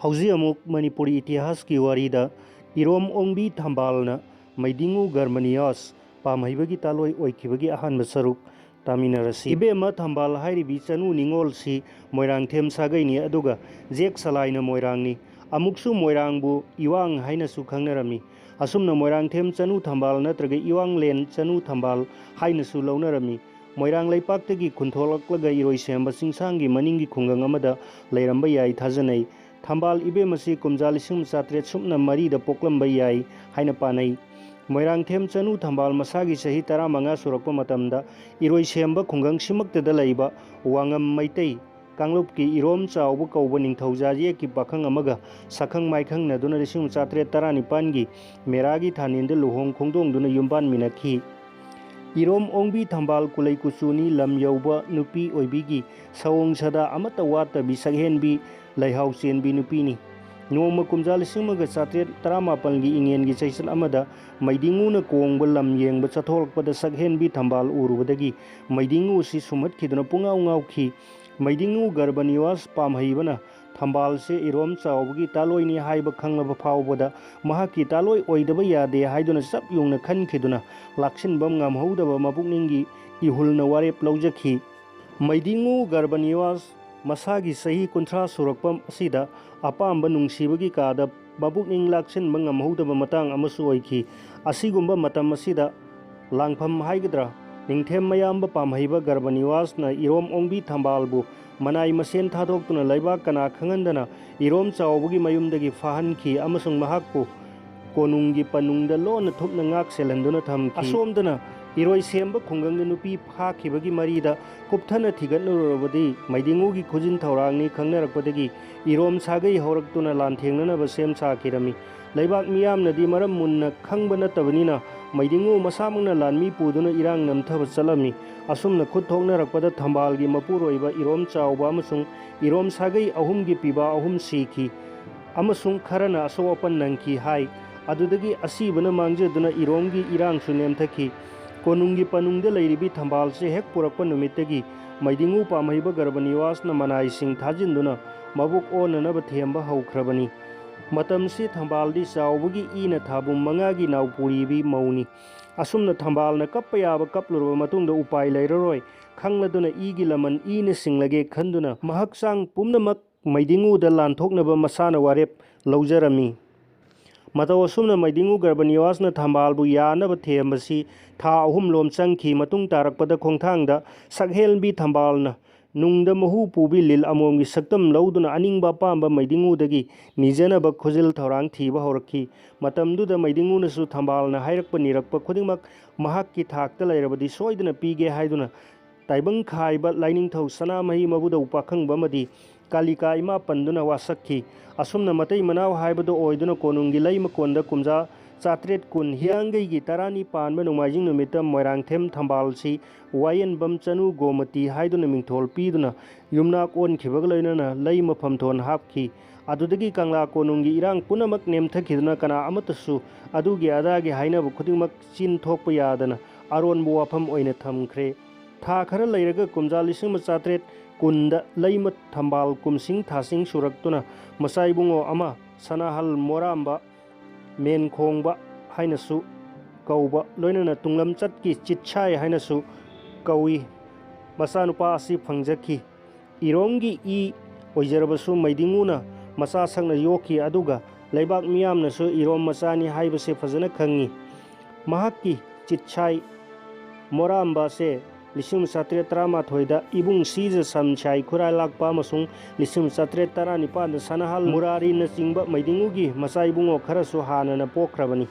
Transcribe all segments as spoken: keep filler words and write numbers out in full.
ꯍꯧꯖꯤꯛ ꯑꯃꯨꯛ ꯃꯅꯤꯄꯨꯔꯤ ꯏꯇꯤꯍꯥꯁꯀꯤ ꯋꯥꯔꯤꯗ ꯏꯔꯣꯝ ꯑꯣꯡꯕꯤ ꯊꯝꯕꯥꯜꯅ ꯃꯩꯗꯤꯡꯉꯨ ꯒꯔꯕꯅꯤꯌꯥꯁ ꯄꯥꯝꯍꯩꯕꯒꯤ ꯇꯥꯂꯣꯏ ꯑꯣꯏꯈꯤꯕꯒꯤ ꯑꯍꯥꯟꯕ ꯁꯔꯨꯛ ꯇꯥꯃꯤꯟꯅꯔꯁꯤ꯫ ꯏꯕꯦꯝꯃ ꯊꯝꯕꯥꯜ ꯍꯥꯏꯔꯤꯕꯤ ꯆꯅꯨ ꯅꯤꯉꯣꯜꯁꯤ ꯃꯣꯏꯔꯥꯡꯊꯦꯝ ꯁꯥꯒꯩꯅꯤ, ꯑꯗꯨꯒ ꯖꯦꯛ ꯁꯂꯥꯏꯅ ꯃꯣꯏꯔꯥꯡꯅꯤ꯫ ꯑꯃꯨꯛꯁꯨ ꯃꯣꯏꯔꯥꯡꯕꯨ ꯏꯋꯥꯡ ꯍꯥꯏꯅꯁꯨ ꯈꯪꯅꯔꯝꯃꯤ꯫ ꯑꯁꯨꯝꯅ ꯃꯣꯏꯔꯥꯡꯊꯦꯝ ꯆꯅꯨ ꯊꯝꯕꯥꯜ ꯅꯠꯇ꯭ꯔꯒ ꯏꯋꯥꯡꯂꯦꯟ ꯆꯅꯨ ꯊꯝꯕꯥꯜ ꯍꯥꯏꯅꯁꯨ ꯂꯧꯅꯔꯝꯃꯤ꯫ ꯃꯣꯏꯔꯥꯡ ꯂꯩꯄꯥꯛꯇꯒꯤ ꯈꯨꯟꯊꯣꯛꯂꯛꯂꯒ ꯏꯔꯣꯏꯁꯦꯝꯕ ꯆꯤꯡꯁꯥꯡꯒꯤ ꯃꯅꯤꯡꯒꯤ ꯈꯨꯡꯒꯪ ꯑꯃꯗ ꯂꯩꯔꯝꯕ ꯌꯥꯏ ꯊꯥꯖꯅꯩ꯫ ꯊꯝꯕꯥꯜ ꯏꯕꯦꯝ ꯑꯁꯤ ꯀꯨꯝꯖꯥ ꯂꯤꯁꯤꯡ ꯆꯥꯇ꯭ꯔꯦꯠ ꯁꯨꯞꯅ ꯃꯔꯤꯗ ꯄꯣꯛꯂꯝꯕ ꯌꯥꯏ ꯍꯥꯏꯅ ꯄꯥꯅꯩ꯫ ꯃꯣꯏꯔꯥꯡꯊꯦꯝ ꯆꯅꯨ ꯊꯝꯕꯥꯜ ꯃꯁꯥꯒꯤ ꯆꯍꯤ ꯇꯔꯥꯃꯉꯥ ꯁꯨꯔꯛꯄ ꯃꯇꯝꯗ ꯏꯔꯣꯏꯁꯦꯝꯕ ꯈꯨꯡꯒꯪꯁꯤꯃꯛꯇꯗ ꯂꯩꯕ ꯋꯥꯉꯝ ꯃꯩꯇꯩ ꯀꯥꯡꯂꯨꯞꯀꯤ ꯏꯔꯣꯝ ꯆꯥꯎꯕ ꯀꯧꯕ ꯅꯤꯡꯊꯧꯖꯥ ꯌꯦꯛꯀꯤ ꯄꯥꯈꯪ ꯑꯃꯒ ꯁꯛꯈꯪ ꯃꯥꯏꯈꯪꯅꯗꯨꯅ ꯂꯤꯁꯤꯡ ꯆꯥꯇ꯭ꯔꯦꯠ ꯇꯔꯥꯅꯤꯄꯥꯟꯒꯤ ꯃꯦꯔꯥꯒꯤ ꯊꯥꯅꯤꯟꯗ ꯂꯨꯍꯣꯡ ꯈꯣꯡꯗꯣꯡꯗꯨꯅ ꯌꯨꯝꯕꯥꯟꯃꯤꯟꯅꯈꯤ꯫ ꯏꯔꯣꯝ ꯑꯣꯡꯕꯤ ꯊꯝꯕꯥꯜ ꯀꯨꯂꯩ ꯀꯨꯆꯨꯅꯤ, ꯂꯝ ꯌꯧꯕ ꯅꯨꯄꯤ ꯑꯣꯏꯕꯤꯒꯤ ꯁꯑꯣꯡ ꯁꯥꯗꯥ ꯑꯃꯠꯇ ꯋꯥꯠꯇꯕꯤ ꯁꯛꯍꯦꯟꯕꯤ ꯂꯩꯍꯥꯎ ꯆꯦꯟꯕꯤ ꯅꯨꯄꯤꯅꯤ꯫ ꯅꯣꯡꯃ ꯀꯨꯝꯖꯥ ꯂꯤꯁꯤꯡ ꯑꯃꯒ ꯆꯥꯇ꯭ꯔꯦꯠ ꯇꯔꯥꯃꯥꯄꯜꯒꯤ ꯏꯉꯦꯟꯒꯤ ꯆꯩꯆꯠ ꯑꯃꯗ ꯃꯩꯗꯤꯡꯉꯨꯅ ꯀꯣꯡꯕ ꯂꯝ ꯌꯦꯡꯕ ꯆꯠꯊꯣꯛꯂꯛꯄꯗ ꯁꯛꯍꯦꯟꯕꯤ ꯊꯝꯕꯥꯜ ꯎꯔꯨꯕꯗꯒꯤ ꯃꯩꯗꯤꯡꯉꯨ ꯑꯁꯤ ꯁꯨꯝꯍꯠꯈꯤꯗꯨꯅ ꯄꯨꯡꯉꯥꯎ ꯉꯥꯎꯈꯤ꯫ ꯃꯩꯗꯤꯡꯉꯨ ꯒꯔꯕꯅꯤꯋꯥꯁ ꯄꯥꯝꯍꯩꯕꯅ ꯊꯝꯕꯥꯜꯁꯦ ꯏꯔꯣꯝ ꯆꯥꯎꯕꯒꯤ ꯇꯥꯂꯣꯏꯅꯤ ꯍꯥꯏꯕ ꯈꯪꯂꯕ ꯐꯥꯎꯕꯗ ꯃꯍꯥꯛꯀꯤ ꯇꯥꯂꯣꯏ ꯑꯣꯏꯗꯕ ꯌꯥꯗꯦ ꯍꯥꯏꯗꯨꯅ ꯆꯞ ꯌꯨꯡꯅ ꯈꯟꯈꯤꯗꯨꯅ ꯂꯥꯛꯁꯤꯟꯕ ꯉꯝꯍꯧꯗꯕ ꯃꯄꯨꯛꯅꯤꯡꯒꯤ ꯏꯍꯨꯜꯅ ꯋꯥꯔꯦꯞ ꯂꯧꯖꯈꯤ꯫ ꯃꯩꯗꯤꯡꯉꯨ ꯒꯔꯕꯅꯤꯋꯥꯁ ꯃꯁꯥꯒꯤ ꯆꯍꯤ ꯀꯨꯟꯊ꯭ꯔꯥ ꯁꯨꯔꯛꯄ ꯑꯁꯤꯗ ꯑꯄꯥꯝꯕ ꯅꯨꯡꯁꯤꯕꯒꯤ ꯀꯥꯗ ꯃꯄꯨꯛꯅꯤꯡ ꯂꯥꯛꯁꯤꯟꯕ ꯉꯝꯍꯧꯗꯕ ꯃꯇꯥꯡ ꯑꯃꯁꯨ ꯑꯣꯏꯈꯤ꯫ ꯑꯁꯤꯒꯨꯝꯕ ꯃꯇꯝ ꯑꯁꯤꯗ ꯂꯥꯡꯐꯝ ꯍꯥꯏꯒꯗ꯭ꯔꯥ, ꯅꯤꯡꯊꯦꯝ ꯃꯌꯥꯝꯕ ꯄꯥꯝꯍꯩꯕ ꯒꯔꯕꯅꯤꯋꯥꯁꯅ ꯏꯔꯣꯝ ꯑꯣꯡꯕꯤ ꯊꯝꯕꯥꯜꯕꯨ ꯃꯅꯥꯏ ꯃꯁꯦꯟ ꯊꯥꯗꯣꯛꯇꯨꯅ ꯂꯩꯕꯥꯛ ꯀꯅꯥ ꯈꯪꯍꯟꯗꯅ ꯏꯔꯣꯝ ꯆꯥꯎꯕꯒꯤ ꯃꯌꯨꯝꯗꯒꯤ ꯐꯥꯍꯟꯈꯤ ꯑꯃꯁꯨꯡ ꯃꯍꯥꯛꯄꯨ ꯀꯣꯅꯨꯡꯒꯤ ꯄꯅꯨꯡꯗ ꯂꯣꯟꯅ ꯊꯨꯞꯅ ꯉꯥꯛ ꯁꯦꯜꯍꯟꯗꯨꯅ ꯊꯝꯈꯤ꯫ ꯑꯁꯣꯝꯗꯅ ꯏꯔꯣꯏꯁꯦꯝꯕ ꯈꯨꯡꯒꯪꯗ ꯅꯨꯄꯤ ꯐꯥꯈꯤꯕꯒꯤ ꯃꯔꯤꯗ ꯀꯨꯞꯊꯅ ꯊꯤꯒꯠꯅꯔꯨꯔꯕꯗꯤ ꯃꯩꯗꯤꯡꯉꯨꯒꯤ ꯈꯨꯖꯤꯟ ꯊꯧꯔꯥꯡꯅꯤ ꯈꯪꯅꯔꯛꯄꯗꯒꯤ ꯏꯔꯣꯝ ꯁꯥꯒꯩ ꯍꯧꯔꯛꯇꯨꯅ ꯂꯥꯟꯊꯦꯡꯅꯅꯕ ꯁꯦꯝ ꯁꯥꯈꯤꯔꯝꯃꯤ꯫ ꯂꯩꯕꯥꯛ ꯃꯤꯌꯥꯝꯅꯗꯤ ꯃꯔꯝ ꯃꯨꯟꯅ ꯈꯪꯕ ꯅꯠꯇꯕꯅꯤꯅ ꯃꯩꯗꯤꯡꯉꯨ ꯃꯁꯥꯃꯛꯅ ꯂꯥꯟꯃꯤ ꯄꯨꯗꯨꯅ ꯏꯔꯥꯡ ꯅꯝꯊꯕ ꯆꯠꯂꯝꯃꯤ꯫ ꯑꯁꯨꯝꯅ ꯈꯨꯠ ꯊꯣꯛꯅꯔꯛꯄꯗ ꯊꯝꯕꯥꯜꯒꯤ ꯃꯄꯨꯔꯣꯏꯕ ꯏꯔꯣꯝ ꯆꯥꯎꯕ ꯑꯃꯁꯨꯡ ꯏꯔꯣꯝ ꯁꯥꯒꯩ ꯑꯍꯨꯝꯒꯤ ꯄꯤꯕꯥ ꯑꯍꯨꯝ ꯁꯤꯈꯤ ꯑꯃꯁꯨꯡ ꯈꯔꯅ ꯑꯁꯣꯛ ꯑꯄꯟ ꯅꯪꯈꯤ ꯍꯥꯏ꯫ ꯑꯗꯨꯗꯒꯤ ꯑꯁꯤꯕꯅ ꯃꯥꯡꯖꯗꯨꯅ ꯏꯔꯣꯝꯒꯤ ꯏꯔꯥꯡꯁꯨ ꯅꯦꯝꯊꯈꯤ꯫ ꯀꯣꯅꯨꯡꯒꯤ ꯄꯅꯨꯡꯗ ꯂꯩꯔꯤꯕꯤ ꯊꯝꯕꯥꯜꯁꯦ ꯍꯦꯛ ꯄꯨꯔꯛꯄ ꯅꯨꯃꯤꯠꯇꯒꯤ ꯃꯩꯗꯤꯡꯉꯨ ꯄꯥꯝꯍꯩꯕ ꯒꯔꯕꯅꯤꯋꯥꯁꯅ ꯃꯅꯥꯏꯁꯤꯡ ꯊꯥꯖꯤꯟꯗꯨꯅ ꯃꯕꯨꯛ ꯑꯣꯟꯅꯅꯕ ꯊꯦꯝꯕ ꯍꯧꯈ꯭ꯔꯕꯅꯤ꯫ ꯃꯇꯝꯁꯤ ꯊꯝꯕꯥꯜꯗꯤ ꯆꯥꯎꯕꯒꯤ ꯏꯅ ꯊꯥꯕꯨꯝ ꯃꯉꯥꯒꯤ ꯅꯥꯎꯄꯨꯔꯤꯕꯤ ꯃꯧꯅꯤ꯫ ꯑꯁꯨꯝꯅ ꯊꯝꯕꯥꯜꯅ ꯀꯞꯄ ꯌꯥꯕ ꯀꯞꯂꯨꯔꯕ ꯃꯇꯨꯡꯗ ꯎꯄꯥꯏ ꯂꯩꯔꯔꯣꯏ ꯈꯪꯂꯗꯨꯅ ꯏꯒꯤ ꯂꯃꯟ ꯏꯅ ꯁꯤꯡꯂꯒꯦ ꯈꯟꯗꯨꯅ ꯃꯍꯛꯆꯥꯡ ꯄꯨꯝꯅꯃꯛ ꯃꯩꯗꯤꯡꯉꯨꯗ ꯂꯥꯟꯊꯣꯛꯅꯕ ꯃꯁꯥꯅ ꯋꯥꯔꯦꯞ ꯂꯧꯖꯔꯝꯃꯤ꯫ ꯃꯇꯧ ꯑꯁꯨꯝꯅ ꯃꯩꯗꯤꯡꯉꯨ ꯒꯔꯕꯅꯤꯋꯥꯁꯅ ꯊꯝꯕꯥꯜꯕꯨ ꯌꯥꯅꯕ ꯊꯦꯝꯕꯁꯤ ꯊꯥ ꯑꯍꯨꯝ ꯂꯣꯝ ꯆꯪꯈꯤ꯫ ꯃꯇꯨꯡ ꯇꯥꯔꯛꯄꯗ ꯈꯣꯡꯊꯥꯡꯗ ꯁꯛꯍꯦꯟꯕꯤ ꯊꯝꯕꯥꯜꯅ ꯅꯨꯡꯗ ꯃꯍꯨ ꯄꯨꯕꯤ ꯂꯤꯜ ꯑꯃꯣꯝꯒꯤ ꯁꯛꯇꯝ ꯂꯧꯗꯨꯅ ꯑꯅꯤꯡꯕ ꯑꯄꯥꯝꯕ ꯃꯩꯗꯤꯡꯉꯨꯗꯒꯤ ꯅꯤꯖꯅꯕ ꯈꯨꯖꯤꯜ ꯊꯧꯔꯥꯡ ꯊꯤꯕ ꯍꯧꯔꯛꯈꯤ꯫ ꯃꯇꯝꯗꯨꯗ ꯃꯩꯗꯤꯡꯉꯨꯅꯁꯨ ꯊꯝꯕꯥꯜꯅ ꯍꯥꯏꯔꯛꯄ ꯅꯤꯔꯛꯄ ꯈꯨꯗꯤꯡꯃꯛ ꯃꯍꯥꯛꯀꯤ ꯊꯥꯛꯇ ꯂꯩꯔꯕꯗꯤ ꯁꯣꯏꯗꯅ ꯄꯤꯒꯦ ꯍꯥꯏꯗꯨꯅ ꯇꯥꯏꯕꯪ ꯈꯥꯏꯕ ꯂꯥꯏꯅꯤꯡꯊꯧ ꯁꯅꯥꯃꯍꯤ ꯃꯕꯨꯗꯧ ꯄꯥꯈꯪꯕ ꯑꯃꯗꯤ ꯀꯥꯂꯤꯀꯥ ꯏꯃꯥ ꯄꯟꯗꯨꯅ ꯋꯥꯁꯛꯈꯤ꯫ ꯑꯁꯨꯝꯅ ꯃꯇꯩ ꯃꯅꯥꯎ ꯍꯥꯏꯕꯗꯨ ꯑꯣꯏꯗꯨꯅ ꯀꯣꯅꯨꯡꯒꯤ ꯂꯩꯃ ꯀꯣꯟꯗ ꯀꯨꯝꯖꯥ ꯆꯥꯇ꯭ꯔꯦꯠ ꯀꯨꯟ ꯍꯤꯌꯥꯡꯒꯩꯒꯤ ꯇꯔꯥꯅꯤ ꯄꯥꯟꯕ ꯅꯣꯡꯃꯥꯏꯖꯤꯡ ꯅꯨꯃꯤꯠꯇ ꯃꯣꯏꯔꯥꯡꯊꯦꯝ ꯊꯝꯕꯥꯜꯁꯤ ꯋꯥꯌꯦꯟꯕꯝ ꯆꯅꯨ ꯒꯣꯃꯇꯤ ꯍꯥꯏꯗꯨꯅ ꯃꯤꯡꯊꯣꯜ ꯄꯤꯗꯨꯅ ꯌꯨꯝꯅꯥꯛ ꯑꯣꯟꯈꯤꯕꯒ ꯂꯣꯏꯅꯅ ꯂꯩꯃ ꯐꯝꯊꯣꯟ ꯍꯥꯞꯈꯤ꯫ ꯑꯗꯨꯗꯒꯤ ꯀꯪꯂꯥ ꯀꯣꯅꯨꯡꯒꯤ ꯏꯔꯥꯡ ꯄꯨꯝꯅꯃꯛ ꯅꯦꯝꯊꯈꯤꯗꯨꯅ ꯀꯅꯥ ꯑꯃꯠꯇꯁꯨ ꯑꯗꯨꯒꯤ ꯑꯗꯥꯒꯤ ꯍꯥꯏꯅꯕ ꯈꯨꯗꯤꯡꯃꯛ ꯆꯤꯟ ꯊꯣꯛꯄ ꯌꯥꯗꯅ ꯑꯔꯣꯟꯕ ꯋꯥꯐꯝ ꯑꯣꯏꯅ ꯊꯝꯈ꯭ꯔꯦ꯫ ꯊꯥ ꯈꯔ ꯂꯩꯔꯒ ꯀꯨꯝꯖꯥ ꯂꯤꯁꯤꯡ ꯑꯃ ꯆꯥꯇ꯭ꯔꯦꯠ ꯀꯨꯟꯗ ꯂꯩꯃ ꯊꯝꯕꯥꯜ ꯀꯨꯝꯁꯤꯡ ꯊꯥꯁꯤꯡ ꯁꯨꯔꯛꯇꯨꯅ ꯃꯆꯥ ꯏꯕꯨꯡꯉꯣ ꯑꯃ ꯁꯅꯥꯍꯜ ꯃꯣꯔꯥꯝꯕ ꯃꯦꯟꯈꯣꯡꯕ ꯍꯥꯏꯅꯁꯨ ꯀꯧꯕ, ꯂꯣꯏꯅꯅ ꯇꯨꯡꯂꯝꯆꯠꯀꯤ ꯆꯤꯠꯁꯥꯏ ꯍꯥꯏꯅꯁꯨ ꯀꯧꯏ꯫ ꯃꯆꯥꯅꯨꯄꯥ ꯑꯁꯤ ꯐꯪꯖꯈꯤ꯫ ꯏꯔꯣꯝꯒꯤ ꯏ ꯑꯣꯏꯖꯔꯕꯁꯨ ꯃꯩꯗꯤꯡꯉꯨꯅ ꯃꯆꯥ ꯁꯛꯅ ꯌꯣꯛꯈꯤ, ꯑꯗꯨꯒ ꯂꯩꯕꯥꯛ ꯃꯤꯌꯥꯝꯅꯁꯨ ꯏꯔꯣꯝ ꯃꯆꯥꯅꯤ ꯍꯥꯏꯕꯁꯦ ꯐꯖꯅ ꯈꯪꯉꯤ꯫ ꯃꯍꯥꯛꯀꯤ ꯆꯤꯠꯁꯥꯏ ꯃꯣꯔꯥꯝꯕ ꯑꯁꯦ ꯂꯤꯁꯤꯡ ꯆꯥꯇ꯭ꯔꯦꯠ ꯇꯔꯥꯃꯥꯊꯣꯏꯗ ꯏꯕꯨꯡ ꯁꯤꯖ ꯁꯝꯁꯥꯏ ꯈꯨꯔꯥꯏ ꯂꯥꯛꯄ ꯑꯃꯁꯨꯡ ꯂꯤꯁꯤꯡ ꯆꯥꯇ꯭ꯔꯦꯠ ꯇꯔꯥꯅꯤꯄꯥꯟꯗ ꯁꯅꯥꯍꯜ ꯃꯨꯔꯥꯔꯤꯅꯆꯤꯡꯕ ꯃꯩꯗꯤꯡꯉꯨꯒꯤ ꯃꯆꯥ ꯏꯕꯨꯡꯉꯣ ꯈꯔꯁꯨ ꯍꯥꯟꯅꯅ ꯄꯣꯛꯈ꯭ꯔꯕꯅꯤ꯫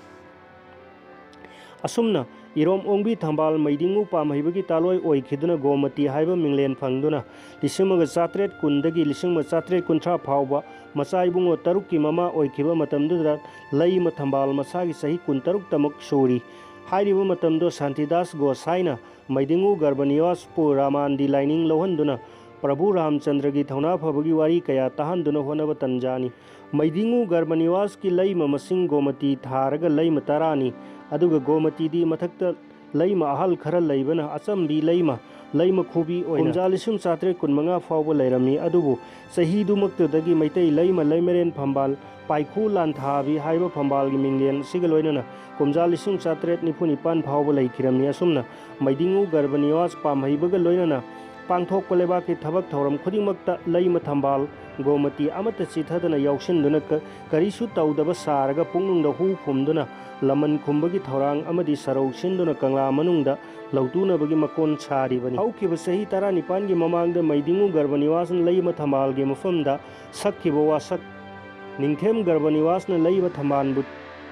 ꯑꯁꯨꯝꯅ ꯏꯔꯣꯝ ꯑꯣꯡꯕꯤ ꯊꯝꯕꯥꯜ ꯃꯩꯗꯤꯡꯉꯨ ꯄꯥꯝꯍꯩꯕꯒꯤ ꯇꯥꯂꯣꯏ ꯑꯣꯏꯈꯤꯗꯨꯅ ꯒꯣꯃꯇꯤ ꯍꯥꯏꯕ ꯃꯤꯡꯂꯦꯟ ꯐꯪꯗꯨꯅ ꯂꯤꯁꯤꯡ ꯑꯃꯒ ꯆꯥꯇ꯭ꯔꯦꯠ ꯀꯨꯟꯗꯒꯤ ꯂꯤꯁꯤꯡ ꯑꯃꯒ ꯆꯥꯇ꯭ꯔꯦꯠ ꯀꯨꯟꯊ꯭ꯔꯥ ꯐꯥꯎꯕ ꯃꯆꯥ ꯏꯕꯨꯡꯉꯣ ꯇꯔꯨꯛꯀꯤ ꯃꯃꯥ ꯑꯣꯏꯈꯤꯕ ꯃꯇꯝꯗꯨꯗ ꯂꯩꯃ ꯊꯝꯕꯥꯜ ꯃꯁꯥꯒꯤ ꯆꯍꯤ ꯀꯨꯟꯇꯔꯨꯛꯇꯃꯛ ꯁꯨꯔꯤ꯫ ꯍꯥꯏꯔꯤꯕ ꯃꯇꯝꯗꯣ ꯁꯥꯟꯇꯤꯗꯥꯁ ꯒꯣꯁꯥꯏꯅ ꯃꯩꯗꯤꯡꯉꯨ ꯒꯔꯕꯅꯤꯋꯥꯁꯄꯨ ꯔꯥꯃꯥꯟꯗꯤ ꯂꯥꯏꯅꯤꯡ ꯂꯧꯍꯟꯗꯨꯅ ꯄ꯭ꯔꯚꯨ ꯔꯥꯝꯆꯟꯗ꯭ꯔꯒꯤ ꯊꯧꯅꯥ ꯐꯕꯒꯤ ꯋꯥꯔꯤ ꯀꯌꯥ ꯇꯥꯍꯟꯗꯨꯅ ꯍꯣꯠꯅꯕ ꯇꯟꯖꯥꯅꯤ꯫ ꯃꯩꯗꯤꯡꯉꯨ ꯒꯔꯕꯅꯤꯋꯥꯁꯀꯤ ꯂꯩꯃ ꯃꯁꯤꯡ ꯒꯣꯃꯇꯤ ꯊꯥꯔꯒ ꯂꯩꯃ ꯇꯔꯥꯅꯤ꯫ ꯑꯗꯨꯒ ꯒꯣꯃꯇꯤꯗꯤ ꯃꯊꯛꯇ ꯂꯩꯃ ꯑꯍꯜ ꯈꯔ ꯂꯩꯕꯅ ꯑꯆꯝꯕꯤ ꯂꯩꯃ ꯂꯩꯃ ꯈꯨꯕꯤ ꯑꯣꯏꯅ ꯀꯨꯝꯖꯥ ꯂꯤꯁꯤꯡ ꯆꯥꯇ꯭ꯔꯦꯠ ꯀꯨꯟꯃꯉꯥ ꯐꯥꯎꯕ ꯂꯩꯔꯝꯃꯤ꯫ ꯑꯗꯨꯕꯨ ꯆꯍꯤꯗꯨꯃꯛꯇꯨꯗꯒꯤ ꯃꯩꯇꯩ ꯂꯩꯃ ꯂꯩꯃꯔꯦꯟ ꯐꯝꯕꯥꯜ ꯄꯥꯏꯈꯨ ꯂꯥꯟꯊꯥꯕꯤ ꯍꯥꯏꯕ ꯐꯝꯕꯥꯜꯒꯤ ꯃꯤꯡꯂꯦꯟ ꯑꯁꯤꯒ ꯂꯣꯏꯅꯅ ꯀꯨꯝꯖꯥ ꯂꯤꯁꯤꯡ ꯆꯥꯇ꯭ꯔꯦꯠ ꯅꯤꯐꯨ ꯅꯤꯄꯥꯟ ꯐꯥꯎꯕ ꯂꯩꯈꯤꯔꯝꯃꯤ꯫ ꯑꯁꯨꯝꯅ ꯃꯩꯗꯤꯡꯉꯨ ꯒꯔꯕ ꯅꯤꯋꯥꯁ ꯄꯥꯝꯍꯩꯕꯒ ꯂꯣꯏꯅꯅ ꯄꯥꯡꯊꯣꯛꯄ ꯂꯩꯕꯥꯛꯀꯤ ꯊꯕꯛ ꯊꯧꯔꯝ ꯈꯨꯗꯤꯡꯃꯛꯇ ꯂꯩꯃ ꯊꯝꯕꯥꯜ ꯒꯣꯃꯇꯤ ꯑꯃꯠꯇ ꯆꯤꯊꯗꯅ ꯌꯥꯎꯁꯤꯟꯗꯨꯅ ꯀ-, ꯀꯔꯤꯁꯨ ꯇꯧꯗꯕ ꯁꯥꯔꯒ ꯄꯨꯛꯅꯨꯡꯗ ꯍꯨ ꯐꯨꯝꯗꯨꯅ ꯂꯃꯟ ꯈꯨꯝꯕꯒꯤ ꯊꯧꯔꯥꯡ ꯑꯃꯗꯤ ꯁꯔꯧ ꯁꯤꯟꯗꯨꯅ ꯀꯪꯂꯥ ꯃꯅꯨꯡꯗ ꯂꯧꯇꯨꯅꯕꯒꯤ ꯃꯀꯣꯟ ꯁꯥꯔꯤꯕꯅꯤ꯫ ꯍꯧꯈꯤꯕ ꯆꯍꯤ ꯇꯔꯥꯅꯤꯄꯥꯟꯒꯤ ꯃꯃꯥꯡꯗ ꯃꯩꯗꯤꯡꯉꯨ ꯒꯔꯕ ꯅꯤꯋꯥꯁꯅ ꯂꯩꯃ ꯊꯝꯕꯥꯜꯒꯤ ꯃꯐꯝꯗ ꯁꯛꯈꯤꯕ ꯋꯥꯁꯛ, ꯅꯤꯡꯊꯦꯝ ꯒꯔꯕ ꯅꯤꯋꯥꯁꯅ ꯂꯩꯃ ꯊꯝꯕꯥꯜꯕꯨ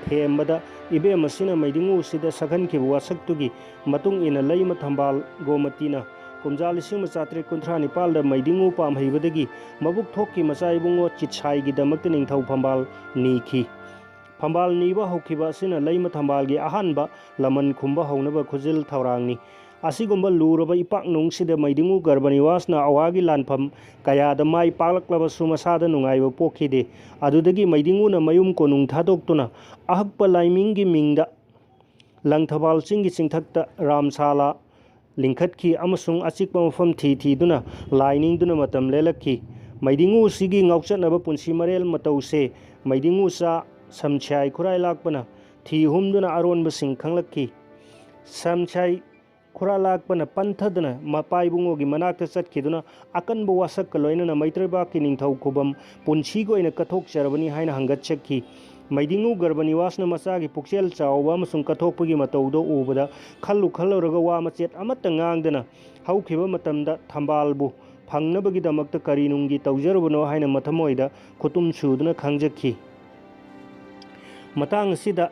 ꯊꯦꯝꯕꯗ ꯏꯕꯦꯝ ꯑꯁꯤꯅ ꯃꯩꯗꯤꯡꯉꯨꯁꯤꯗ ꯁꯛꯍꯟꯈꯤꯕ ꯋꯥꯁꯛꯇꯨꯒꯤ ꯃꯇꯨꯡ ꯏꯟꯅ ꯂꯩꯃ ꯊꯝꯕꯥꯜ ꯒꯣꯃꯇꯤꯅ ꯀꯨꯝꯖꯥ ꯂꯤꯁꯤꯡ ꯑꯃ ꯆꯥꯇ꯭ꯔꯦꯠ ꯀꯨꯟꯊ꯭ꯔꯥ ꯅꯤꯄꯥꯜꯗ ꯃꯩꯗꯤꯡꯉꯨ ꯄꯥꯝꯍꯩꯕꯗꯒꯤ ꯃꯕꯨꯛ ꯊꯣꯛꯀꯤ ꯃꯆꯥ ꯏꯕꯨꯡꯉꯣ ꯆꯤꯠꯁꯥꯏꯒꯤꯗꯃꯛꯇ ꯅꯤꯡꯊꯧ ꯐꯝꯕꯥꯜ ꯅꯤꯈꯤ꯫ ꯐꯝꯕꯥꯜ ꯅꯤꯕ ꯍꯧꯈꯤꯕ ꯑꯁꯤꯅ ꯂꯩꯃ ꯊꯝꯕꯥꯜꯒꯤ ꯑꯍꯥꯟꯕ ꯂꯃꯟ ꯈꯨꯝꯕ ꯍꯧꯅꯕ ꯈꯨꯖꯤꯜ ꯊꯧꯔꯥꯡꯅꯤ꯫ ꯑꯁꯤꯒꯨꯝꯕ ꯂꯨꯔꯕ ꯏꯄꯥꯛꯅꯨꯡꯁꯤꯗ ꯃꯩꯗꯤꯡꯉꯨ ꯒꯔꯕ ꯅꯤꯋꯥꯁꯅ ꯑꯋꯥꯒꯤ ꯂꯥꯟꯐꯝ ꯀꯌꯥꯗ ꯃꯥꯏ ꯄꯥꯛꯂꯛꯂꯕꯁꯨ ꯃꯁꯥꯗ ꯅꯨꯡꯉꯥꯏꯕ ꯄꯣꯛꯈꯤꯗꯦ꯫ ꯑꯗꯨꯗꯒꯤ ꯃꯩꯗꯤꯡꯉꯨꯅ ꯃꯌꯨꯝ ꯀꯣꯅꯨꯡ ꯊꯥꯗꯣꯛꯇꯨꯅ ꯑꯍꯛꯄ ꯂꯥꯏꯃꯤꯡꯒꯤ ꯃꯤꯡꯗ ꯂꯪꯊꯕꯥꯜ ꯆꯤꯡꯒꯤ ꯆꯤꯡꯊꯛꯇ ꯔꯥꯝꯁꯥꯂꯥ ꯂꯤꯡꯈꯠꯈꯤ ꯑꯃꯁꯨꯡ ꯑꯆꯤꯛꯄ ꯃꯐꯝ ꯊꯤ ꯊꯤꯗꯨꯅ ꯂꯥꯏ ꯅꯤꯡꯗꯨꯅ ꯃꯇꯝ ꯂꯦꯜꯂꯛꯈꯤ꯫ ꯃꯩꯗꯤꯡꯉꯨ ꯑꯁꯤꯒꯤ ꯉꯥꯎꯆꯠꯅꯕ ꯄꯨꯟꯁꯤ ꯃꯔꯦꯜ ꯃꯇꯧꯁꯦ ꯃꯩꯗꯤꯡꯉꯨ ꯆꯥ ꯁꯝꯁ꯭ꯌꯥꯏ ꯈꯨꯔꯥꯏ ꯂꯥꯛꯄꯅ ꯊꯤ ꯍꯨꯝꯗꯨꯅ ꯑꯔꯣꯟꯕꯁꯤꯡ ꯈꯪꯂꯛꯈꯤ꯫ ꯁꯝꯁ꯭ꯌꯥꯏ ꯈꯨꯔꯥ ꯂꯥꯛꯄꯅ ꯄꯟꯊꯗꯅ ꯃꯄꯥ ꯏꯕꯨꯡꯉꯣꯒꯤ ꯃꯅꯥꯛꯇ ꯆꯠꯈꯤꯗꯨꯅ ꯑꯀꯟꯕ ꯋꯥꯁꯛꯀ ꯂꯣꯏꯅꯅ ꯃꯩꯇ꯭ꯔꯩꯕꯥꯛꯀꯤ ꯅꯤꯡꯊꯧ ꯈꯨꯕꯝ ꯄꯨꯟꯁꯤꯒꯤ ꯑꯣꯏꯅ ꯀꯠꯊꯣꯛꯆꯔꯕꯅꯤ ꯍꯥꯏꯅ ꯍꯪꯒꯠꯆꯈꯤ꯫ ꯃꯩꯗꯤꯡꯉꯨ ꯒꯔꯕ ꯅꯤꯋꯥꯁꯅ ꯃꯆꯥꯒꯤ ꯄꯨꯛꯆꯦꯜ ꯆꯥꯎꯕ ꯑꯃꯁꯨꯡ ꯀꯠꯊꯣꯛꯄꯒꯤ ꯃꯇꯧꯗꯣ ꯎꯕꯗ ꯈꯜꯂꯨ ꯈꯜꯂꯨꯔꯒ ꯋꯥ ꯃꯆꯦꯠ ꯑꯃꯠꯇ ꯉꯥꯡꯗꯅ ꯍꯧꯈꯤꯕ ꯃꯇꯝꯗ ꯊꯝꯕꯥꯜꯕꯨ ꯐꯪꯅꯕꯒꯤꯗꯃꯛꯇ ꯀꯔꯤ ꯅꯨꯡꯒꯤ ꯇꯧꯖꯔꯨꯕꯅꯣ ꯍꯥꯏꯅ ꯃꯊꯃꯣꯏꯗ ꯈꯨꯇꯨꯝ ꯁꯨꯗꯨꯅ ꯈꯪꯖꯈꯤ꯫ ꯃꯇꯥꯡ ꯑꯁꯤꯗ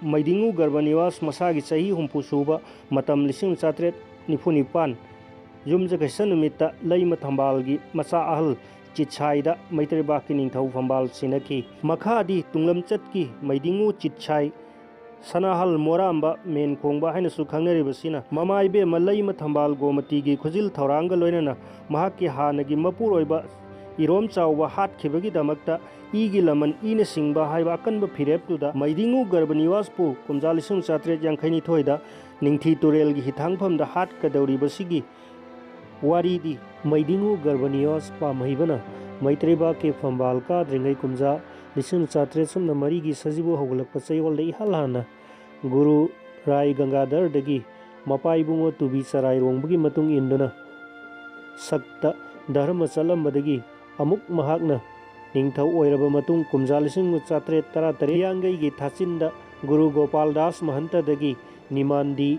ꯃꯩꯗꯤꯡꯉꯨ ꯒꯔꯕ ꯅꯤꯋꯥꯁ ꯃꯁꯥꯒꯤ ꯆꯍꯤ ꯍꯨꯝꯐꯨ ꯁꯨꯕ ꯃꯇꯝ ꯂꯤꯁꯤꯡ ꯆꯥꯇ꯭ꯔꯦꯠ ꯅꯤꯐꯨ ꯅꯤꯄꯥꯟ ꯌꯨꯝꯖꯀꯩꯁ ꯅꯨꯃꯤꯠꯇ ꯂꯩꯃ ꯊꯝꯕꯥꯜꯒꯤ ꯃꯆꯥ ꯑꯍꯜ ꯆꯤꯠꯁꯥꯏꯗ ꯃꯩꯇ꯭ꯔꯩꯕꯥꯛꯀꯤ ꯅꯤꯡꯊꯧ ꯐꯝꯕꯥꯜ ꯁꯤꯟꯅꯈꯤ꯫ ꯃꯈꯥꯗꯤ ꯇꯨꯡꯂꯝꯆꯠꯀꯤ ꯃꯩꯗꯤꯡꯉꯨ ꯆꯤꯠꯁꯥꯏ ꯁꯅꯥꯍꯜ ꯃꯣꯔꯥꯝꯕ ꯃꯦꯟ ꯈꯣꯡꯕ ꯍꯥꯏꯅꯁꯨ ꯈꯪꯅꯔꯤꯕꯁꯤꯅ ꯃꯃꯥ ꯏꯕꯦꯝꯃ ꯂꯩꯃ ꯊꯝꯕꯥꯜ ꯒꯣꯃꯇꯤꯒꯤ ꯈꯨꯖꯤꯜ ꯊꯧꯔꯥꯡꯒ ꯂꯣꯏꯅꯅ ꯃꯍꯥꯛꯀꯤ ꯍꯥꯟꯅꯒꯤ ꯃꯄꯨꯔꯣꯏꯕ ꯏꯔꯣꯝ ꯆꯥꯎꯕ ꯍꯥꯠꯈꯤꯕꯒꯤꯗꯃꯛꯇ ꯏꯒꯤ ꯂꯃꯟ ꯏꯅ ꯁꯤꯡꯕ ꯍꯥꯏꯕ ꯑꯀꯟꯕ ꯐꯤꯔꯦꯞꯇꯨꯗ ꯃꯩꯗꯤꯡꯉꯨ ꯒꯔꯕꯅꯤꯋꯥꯁꯄꯨ ꯀꯨꯝꯖꯥ ꯂꯤꯁꯤꯡ ꯆꯥꯇ꯭ꯔꯦꯠ ꯌꯥꯡꯈꯩ ꯅꯤꯊꯣꯏꯗ ꯅꯤꯡꯊꯤ ꯇꯨꯔꯦꯜꯒꯤ ꯍꯤꯊꯥꯡꯐꯝꯗ ꯍꯥꯠꯀꯗꯧꯔꯤꯕꯁꯤꯒꯤ ꯋꯥꯔꯤꯗꯤ ꯃꯩꯗꯤꯡꯉꯨ ꯒꯔꯕꯅꯤꯋꯥꯁ ꯄꯥꯝꯍꯩꯕꯅ ꯃꯩꯇ꯭ꯔꯩꯕꯥꯛꯀꯤ ꯐꯝꯕꯥꯜ ꯀꯥꯗ꯭ꯔꯤꯉꯩ ꯀꯨꯝꯖꯥ ꯂꯤꯁꯤꯡ ꯆꯥꯇ꯭ꯔꯦꯠ ꯁꯨꯞꯅ ꯃꯔꯤꯒꯤ ꯁꯖꯤꯕꯨ ꯍꯧꯒꯠꯂꯛꯄ ꯆꯌꯣꯜꯗ ꯏꯍꯥꯟ ꯍꯥꯟꯅ ꯒꯨꯔꯨ ꯔꯥꯏ ꯒꯪꯒꯥꯙꯔꯗꯒꯤ ꯃꯄꯥ ꯏꯕꯨꯡꯉꯣ ꯇꯨꯕꯤ ꯆꯔꯥꯏꯔꯣꯡꯕꯒꯤ ꯃꯇꯨꯡ ꯏꯟꯗꯨꯅ ꯁꯛꯇ ꯙꯔꯃ ꯆꯠꯂꯝꯕꯗꯒꯤ ꯑꯃꯨꯛ ꯃꯍꯥꯛꯅ ꯅꯤꯡꯊꯧ ꯑꯣꯏꯔꯕ ꯃꯇꯨꯡ ꯀꯨꯝꯖꯥ ꯂꯤꯁꯤꯡ ꯆꯥꯇ꯭ꯔꯦꯠ ꯇꯔꯥꯇꯔꯦꯠ ꯍꯤꯌꯥꯡꯒꯩꯒꯤ ꯊꯥꯆꯤꯟꯗ ꯒꯨꯔꯨ ꯒꯣꯄꯥꯜ ꯗꯥꯁ ꯃꯍꯟꯇꯗꯒꯤ ꯅꯤꯃꯥꯟꯗꯤ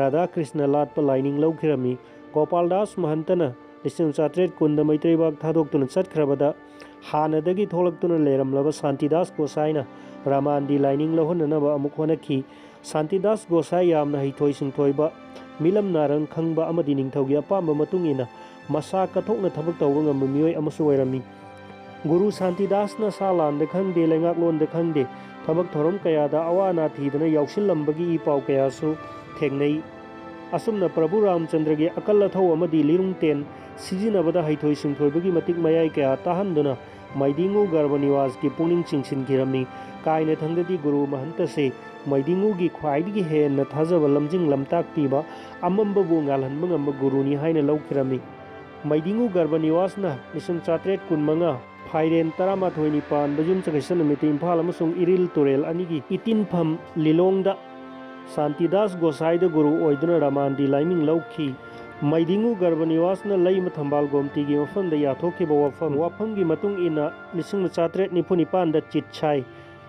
ꯔꯥꯙꯥꯀ꯭ꯔꯤꯁꯅ ꯂꯥꯠꯄ ꯂꯥꯏꯅꯤꯡ ꯂꯧꯈꯤꯔꯝꯃꯤ꯫ ꯒꯣꯄꯥꯜ ꯗꯥꯁ ꯃꯍꯟꯇꯅ ꯂꯤꯁꯤꯡ ꯆꯥꯇ꯭ꯔꯦꯠ ꯀꯨꯟꯗ ꯃꯩꯇ꯭ꯔꯩꯕꯥꯛ ꯊꯥꯗꯣꯛꯇꯨꯅ ꯆꯠꯈ꯭ꯔꯕꯗ ꯍꯥꯟꯅꯗꯒꯤ ꯊꯣꯛꯂꯛꯇꯨꯅ ꯂꯩꯔꯝꯂꯕ ꯁꯥꯟꯇꯤꯗꯥꯁ ꯒꯣꯁꯥꯏꯅ ꯔꯥꯃꯥꯟꯗꯤ ꯂꯥꯏꯅꯤꯡ ꯂꯧꯍꯟꯅꯅꯕ ꯑꯃꯨꯛ ꯍꯣꯠꯅꯈꯤ꯫ ꯁꯥꯟꯇꯤꯗꯥꯁ ꯒꯣꯁꯥꯏ ꯌꯥꯝꯅ ꯍꯩꯊꯣꯏ ꯁꯤꯡꯊꯣꯏꯕ, ꯃꯤꯂꯝ ꯅꯥꯔꯪ ꯈꯪꯕ ꯑꯃꯗꯤ ꯅꯤꯡꯊꯧꯒꯤ ꯑꯄꯥꯝꯕ ꯃꯇꯨꯡ ꯏꯟꯅ ꯃꯁꯥ ꯀꯠꯊꯣꯛꯅ ꯊꯕꯛ ꯇꯧꯕ ꯉꯝꯕ ꯃꯤꯑꯣꯏ ꯑꯃꯁꯨ ꯑꯣꯏꯔꯝꯃꯤ꯫ ꯒꯨꯔꯨ ꯁꯥꯟꯇꯤꯗꯥꯁꯅ ꯁꯥ ꯂꯥꯟꯗ ꯈꯪꯗꯦ, ꯂꯩꯉꯥꯛꯂꯣꯟꯗ ꯈꯪꯗꯦ, ꯊꯕꯛ ꯊꯧꯔꯝ ꯀꯌꯥꯗ ꯑꯋꯥ ꯑꯅꯥ ꯊꯤꯗꯅ ꯌꯥꯎꯁꯤꯜꯂꯝꯕꯒꯤ ꯏ ꯄꯥꯎ ꯀꯌꯥꯁꯨ ꯊꯦꯡꯅꯩ꯫ ꯑꯁꯨꯝꯅ ꯄ꯭ꯔꯚꯨ ꯔꯥꯝꯆꯟꯗ꯭ꯔꯒꯤ ꯑꯀꯜ ꯑꯊꯧ ꯑꯃꯗꯤ ꯂꯤꯔꯨꯡ ꯇꯦꯟ ꯁꯤꯖꯤꯟꯅꯕꯗ ꯍꯩꯊꯣꯏ ꯁꯤꯡꯊꯣꯏꯕꯒꯤ ꯃꯇꯤꯛ ꯃꯌꯥꯏ ꯀꯌꯥ ꯇꯥꯍꯟꯗꯨꯅ ꯃꯩꯗꯤꯡꯉꯨ ꯒꯔꯕꯅꯤꯋꯥꯁꯀꯤ ꯄꯨꯛꯅꯤꯡ ꯆꯤꯡꯁꯤꯟꯈꯤꯔꯝꯃꯤ꯫ ꯀꯥꯏꯅꯊꯪꯗꯗꯤ ꯒꯨꯔꯨ ꯃꯍꯟꯇꯁꯦ ꯃꯩꯗꯤꯡꯉꯨꯒꯤ ꯈ꯭ꯋꯥꯏꯗꯒꯤ ꯍꯦꯟꯅ ꯊꯥꯖꯕ ꯂꯝꯖꯤꯡ ꯂꯝꯇꯥꯛꯄꯤꯕ, ꯑꯃꯝꯕꯕꯨ ꯉꯥꯜꯍꯟꯕ ꯉꯝꯕ ꯒꯨꯔꯨꯅꯤ ꯍꯥꯏꯅ ꯂꯧꯈꯤꯔꯝꯃꯤ꯫ ꯃꯩꯗꯤꯡꯉꯨ ꯒꯔꯕꯅꯤꯋꯥꯁꯅ ꯂꯤꯁꯤꯡ ꯆꯥꯇ꯭ꯔꯦꯠ ꯀꯨꯟꯃꯉꯥ ꯐꯥꯏꯔꯦꯟ ꯇꯔꯥꯃꯥꯊꯣꯏꯅꯤ ꯄꯥꯟꯕ ꯌꯨꯝꯁꯀꯩꯁ ꯅꯨꯃꯤꯠꯇ ꯏꯝꯐꯥꯜ ꯑꯃꯁꯨꯡ ꯏꯔꯤꯜ ꯇꯨꯔꯦꯜ ꯑꯅꯤꯒꯤ ꯏꯇꯤꯟꯐꯝ ꯂꯤꯂꯣꯡꯗ ꯁꯥꯟꯇꯤꯗꯥꯁ ꯒꯣꯁꯥꯏꯗ ꯒꯨꯔꯨ ꯑꯣꯏꯗꯨꯅ ꯔꯥꯃꯥꯟꯗꯤ ꯂꯥꯏꯃꯤꯡ ꯂꯧꯈꯤ꯫ ꯃꯩꯗꯤꯡꯉꯨ ꯒꯔꯕꯅꯤꯋꯥꯁꯅ ꯂꯩꯃ ꯊꯝꯕꯥꯜ ꯒꯣꯃꯇꯤꯒꯤ ꯃꯐꯝꯗ ꯌꯥꯊꯣꯛꯈꯤꯕ ꯋꯥꯐꯝ, ꯋꯥꯐꯝꯒꯤ ꯃꯇꯨꯡ ꯏꯟꯅ ꯂꯤꯁꯤꯡ ꯆꯥꯇ꯭ꯔꯦꯠ ꯅꯤꯐꯨ ꯅꯤꯄꯥꯟꯗ ꯆꯤꯠꯁꯥꯏ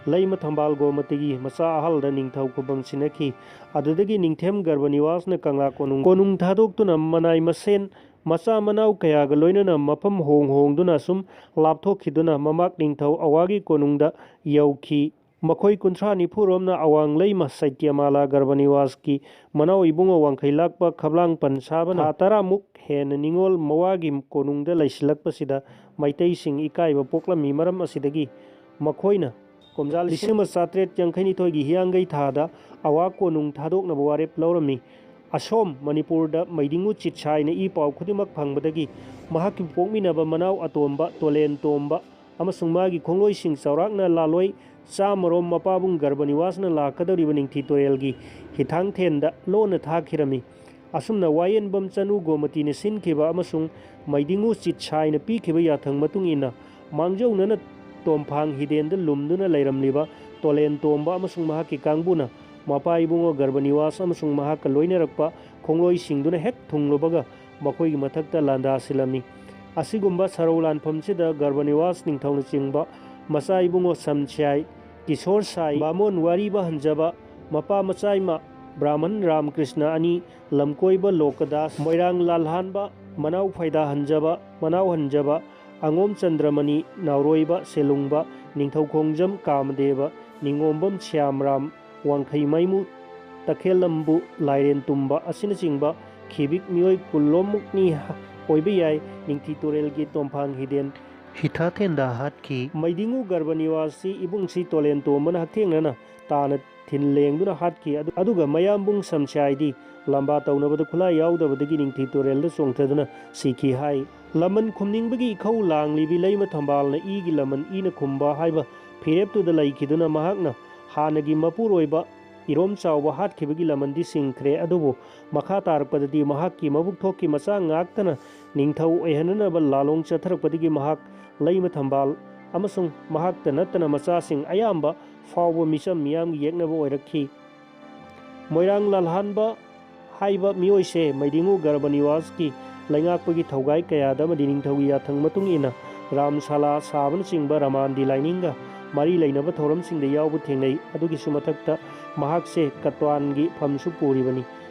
ꯂꯩꯃ ꯊꯝꯕꯥꯜ ꯒꯣꯃꯇꯤꯒꯤ ꯃꯆꯥ ꯑꯍꯜꯗ ꯅꯤꯡꯊꯧ ꯈꯨꯕꯝ ꯁꯤꯟꯅꯈꯤ꯫ ꯑꯗꯨꯗꯒꯤ ꯅꯤꯡꯊꯦꯝ ꯒꯔꯕꯅꯤꯋꯥꯁꯅ ꯀꯪꯂꯥ ꯀꯣꯅꯨꯡ, ꯀꯣꯅꯨꯡ ꯊꯥꯗꯣꯛꯇꯨꯅ ꯃꯅꯥꯏ ꯃꯁꯦꯟ ꯃꯆꯥ ꯃꯅꯥꯎ ꯀꯌꯥꯒ ꯂꯣꯏꯅꯅ ꯃꯐꯝ ꯍꯣꯡ ꯍꯣꯡꯗꯨꯅ ꯁꯨꯝ ꯂꯥꯞꯊꯣꯛꯈꯤꯗꯨꯅ ꯃꯃꯥꯛ ꯅꯤꯡꯊꯧ ꯑꯋꯥꯒꯤ ꯀꯣꯅꯨꯡꯗ ꯌꯧꯈꯤ꯫ ꯃꯈꯣꯏ ꯀꯨꯟꯊ꯭ꯔꯥ ꯅꯤꯐꯨꯔꯣꯝꯅ ꯑꯋꯥꯡ ꯂꯩꯃ ꯁꯩꯇ꯭ꯌꯃꯥꯂꯥ ꯒꯔꯕꯅꯤꯋꯥꯁꯀꯤ ꯃꯅꯥꯎ ꯏꯕꯨꯡꯉꯣ ꯋꯥꯡꯈꯩ ꯂꯥꯛꯄ ꯈꯕꯂꯥꯡ ꯄꯟ ꯁꯥꯕꯅ ꯊꯥ ꯇꯔꯥꯃꯨꯛ ꯍꯦꯟꯅ ꯅꯤꯉꯣꯜ ꯃꯋꯥꯒꯤ ꯀꯣꯅꯨꯡꯗ ꯂꯩꯁꯤꯜꯂꯛꯄꯁꯤꯗ ꯃꯩꯇꯩꯁꯤꯡ ꯏꯀꯥꯏꯕ ꯄꯣꯛꯂꯝꯃꯤ꯫ ꯃꯔꯝ ꯑꯁꯤꯗꯒꯤ ꯃꯈꯣꯏꯅ ꯀꯨꯝꯖꯥ ꯂꯤꯁꯤꯡ ꯑꯃ ꯆꯥꯇ꯭ꯔꯦꯠ ꯌꯥꯡꯈꯩꯅꯤꯊꯣꯏꯒꯤ ꯍꯤꯌꯥꯡꯒꯩ ꯊꯥꯗ ꯑꯋꯥ ꯀꯣꯅꯨꯡ ꯊꯥꯗꯣꯛꯅꯕ ꯋꯥꯔꯦꯞ ꯂꯧꯔꯝꯃꯤ꯫ ꯑꯁꯣꯝ ꯃꯅꯤꯄꯨꯔꯗ ꯃꯩꯗꯤꯡꯉꯨ ꯆꯤꯠꯁꯥꯏꯅ ꯏ ꯄꯥꯎ ꯈꯨꯗꯤꯡꯃꯛ ꯐꯪꯕꯗꯒꯤ ꯃꯍꯥꯛꯀꯤ ꯄꯣꯛꯃꯤꯟꯅꯕ ꯃꯅꯥꯎ ꯑꯇꯣꯝꯕ ꯇꯣꯂꯦꯟ ꯇꯣꯝꯕ ꯑꯃꯁꯨꯡ ꯃꯥꯒꯤ ꯈꯣꯡꯂꯣꯏꯁꯤꯡ ꯆꯥꯎꯔꯥꯛꯅ ꯂꯥꯂꯣꯏ ꯆꯥꯝꯃꯔꯣꯝ ꯃꯄꯥꯕꯨꯡ ꯒꯔꯕꯅꯤꯋꯥꯁꯅ ꯂꯥꯛꯀꯗꯧꯔꯤꯕ ꯅꯤꯡꯊꯤ ꯇꯨꯔꯦꯜꯒꯤ ꯍꯤꯊꯥꯡꯊꯦꯟꯗ ꯂꯣꯟꯅ ꯊꯥꯈꯤꯔꯝꯃꯤ꯫ ꯑꯁꯨꯝꯅ ꯋꯥꯌꯦꯟꯕꯝ ꯆꯅꯨ ꯒꯣꯃꯇꯤꯅ ꯁꯤꯟꯈꯤꯕ ꯑꯃꯁꯨꯡ ꯃꯩꯗꯤꯡꯉꯨ ꯆꯤꯠꯁꯥꯏꯅ ꯄꯤꯈꯤꯕ ꯌꯥꯊꯪ ꯃꯇꯨꯡ ꯏꯟꯅ ꯃꯥꯡꯖꯧꯅꯅ ꯇꯣꯝꯐꯥꯡ ꯍꯤꯗꯦꯟꯗ ꯂꯨꯝꯗꯨꯅ ꯂꯩꯔꯝꯂꯤꯕ ꯇꯣꯂꯦꯟ ꯇꯣꯝꯕ ꯑꯃꯁꯨꯡ ꯃꯍꯥꯛꯀꯤ ꯀꯥꯡꯕꯨꯅ ꯃꯄꯥ ꯏꯕꯨꯡꯉꯣ ꯒꯔꯕꯅꯤꯋꯥꯁ ꯑꯃꯁꯨꯡ ꯃꯍꯥꯛꯀ ꯂꯣꯏꯅꯔꯛꯄ ꯈꯣꯡꯂꯣꯏꯁꯤꯡꯗꯨꯅ ꯍꯦꯛ ꯊꯨꯡꯂꯨꯕꯒ ꯃꯈꯣꯏꯒꯤ ꯃꯊꯛꯇ ꯂꯥꯟꯗꯥꯁꯤꯜꯂꯝꯃꯤ꯫ ꯑꯁꯤꯒꯨꯝꯕ ꯁꯔꯧ ꯂꯥꯟꯐꯝꯁꯤꯗ ꯒꯔꯕꯅꯤꯋꯥꯁ ꯅꯤꯡꯊꯧꯅꯆꯤꯡꯕ ꯃꯆꯥ ꯏꯕꯨꯡꯉꯣ ꯁꯝꯁ꯭ꯌꯥꯏ, ꯀꯤꯁꯣꯔ ꯁꯥꯏ, ꯕꯥꯃꯣꯟ ꯋꯥꯔꯤꯕ ꯍꯟꯖꯕ, ꯃꯄꯥ ꯃꯆꯥꯏꯃ ꯕ꯭ꯔꯥꯍꯃꯟ ꯔꯥꯃꯀ꯭ꯔꯤꯁꯅ ꯑꯅꯤ, ꯂꯝꯀꯣꯏꯕ ꯂꯣꯀꯗꯥꯁ, ꯃꯣꯏꯔꯥꯡ ꯂꯥꯜꯍꯥꯟꯕ, ꯃꯅꯥꯎ ꯐꯥꯏꯗꯥ ꯍꯟꯖꯕ, ꯃꯅꯥꯎ ꯍꯟꯖꯕ, ꯑꯉꯣꯝ ꯆꯟꯗ꯭ꯔꯃꯅꯤ, ꯅꯥꯎꯔꯣꯏꯕ ꯁꯦꯂꯨꯡꯕ, ꯅꯤꯡꯊꯧ ꯈꯣꯡꯖꯝ ꯀꯥꯃꯗꯦꯕ, ꯅꯤꯉꯣꯝꯕꯝ ꯁ꯭ꯌꯥꯝꯔꯥꯝ, ꯋꯥꯡꯈꯩ ꯃꯩꯃꯨ, ꯇꯈꯦꯜꯂꯝꯕꯨ ꯂꯥꯏꯔꯦꯟ ꯇꯨꯝꯕ ꯑꯁꯤꯅꯆꯤꯡꯕ ꯈꯤꯕꯤꯛ ꯃꯤꯑꯣꯏ ꯀꯨꯟꯂꯣꯝꯃꯨꯛꯅꯤ ꯑꯣꯏꯕ ꯌꯥꯏ ꯅꯤꯡꯊꯤ ꯇꯨꯔꯦꯜꯒꯤ ꯇꯣꯝꯐꯥꯡ ꯍꯤꯗꯦꯟ ꯍꯤꯊꯥꯊꯦꯟꯗ ꯍꯥꯠꯈꯤ꯫ ꯃꯩꯗꯤꯡꯉꯨ ꯒꯔꯕꯅꯤꯋꯥꯁꯁꯤ ꯏꯕꯨꯡꯁꯤ ꯇꯣꯂꯦꯟ ꯇꯣꯝꯕꯅ ꯍꯛꯊꯦꯡꯅꯅ ꯇꯥꯅ ꯊꯤꯟ ꯂꯦꯡꯗꯨꯅ ꯍꯥꯠꯈꯤ꯫ ꯑꯗꯨ-, ꯑꯗꯨꯒ ꯃꯌꯥꯝꯕꯨꯡ ꯁꯝꯁ꯭ꯌꯥꯏꯗꯤ ꯂꯝꯕꯥ ꯇꯧꯅꯕꯗ ꯈꯨꯠꯂꯥꯏ ꯌꯥꯎꯗꯕꯗꯒꯤ ꯅꯤꯡꯊꯤ ꯇꯨꯔꯦꯜꯗ ꯆꯣꯡꯊꯗꯨꯅ ꯁꯤꯈꯤ ꯍꯥꯏ꯫ ꯂꯃꯟ ꯈꯨꯝꯅꯤꯡꯕꯒꯤ ꯏꯈꯧ ꯂꯥꯡꯂꯤꯕꯤ ꯂꯩꯃ ꯊꯝꯕꯥꯜꯅ ꯏꯒꯤ ꯂꯃꯟ ꯏꯅ ꯈꯨꯝꯕ ꯍꯥꯏꯕ ꯐꯤꯔꯦꯞꯇꯨꯗ ꯂꯩꯈꯤꯗꯨꯅ ꯃꯍꯥꯛꯅ ꯍꯥꯟꯅꯒꯤ ꯃꯄꯨꯔꯣꯏꯕ ꯏꯔꯣꯝ ꯆꯥꯎꯕ ꯍꯥꯠꯈꯤꯕꯒꯤ ꯂꯃꯟꯗꯤ ꯁꯤꯡꯈ꯭ꯔꯦ, ꯑꯗꯨꯕꯨ ꯃꯈꯥ ꯇꯥꯔꯛꯄꯗꯗꯤ ꯃꯍꯥꯛꯀꯤ ꯃꯕꯨꯛ ꯊꯣꯛꯀꯤ ꯃꯆꯥ ꯉꯥꯛꯇꯅ ꯅꯤꯡꯊꯧ ꯑꯣꯏꯍꯟꯅꯅꯕ ꯂꯥꯂꯣꯡ ꯆꯠꯊꯔꯛꯄꯗꯒꯤ ꯃꯍꯥꯛ ꯂꯩꯃ ꯊꯝꯕꯥꯜ ꯑꯃꯁꯨꯡ ꯃꯍꯥꯛꯇ ꯅꯠꯇꯅ ꯃꯆꯥꯁꯤꯡ ꯑꯌꯥꯝꯕ ꯐꯥꯎꯕ ꯃꯤꯆꯝ ꯃꯤꯌꯥꯝꯒꯤ ꯌꯦꯛꯅꯕ ꯑꯣꯏꯔꯛꯈꯤ꯫ ꯃꯣꯏꯔꯥꯡ ꯂꯥꯜꯍꯥꯟꯕ ꯍꯥꯏꯕ ꯃꯤꯑꯣꯏꯁꯦ ꯃꯩꯗꯤꯡꯉꯨ ꯒꯔꯕꯅꯤꯋꯥꯁꯀꯤ ꯂꯩꯉꯥꯛꯄꯒꯤ ꯊꯧꯒꯥꯏ ꯀꯌꯥꯗ ꯑꯃꯗꯤ ꯅꯤꯡꯊꯧꯒꯤ ꯌꯥꯊꯪ ꯃꯇꯨꯡ ꯏꯟꯅ ꯔꯥꯝꯁꯥꯂꯥ ꯁꯥꯕꯅꯆꯤꯡꯕ ꯔꯃꯥꯟꯗꯤ ꯂꯥꯏꯅꯤꯡꯒ ꯃꯔꯤ ꯂꯩꯅꯕ ꯊꯧꯔꯝꯁꯤꯡꯗ ꯌꯥꯎꯕ ꯊꯦꯡꯅꯩ꯫ ꯑꯗꯨꯒꯤꯁꯨ ꯃꯊꯛꯇ ꯃꯍꯥꯛꯁꯦ ꯀꯇ꯭ꯋꯥꯟꯒꯤ ꯐꯝꯁꯨ ꯄꯨꯔꯤꯕꯅꯤ꯫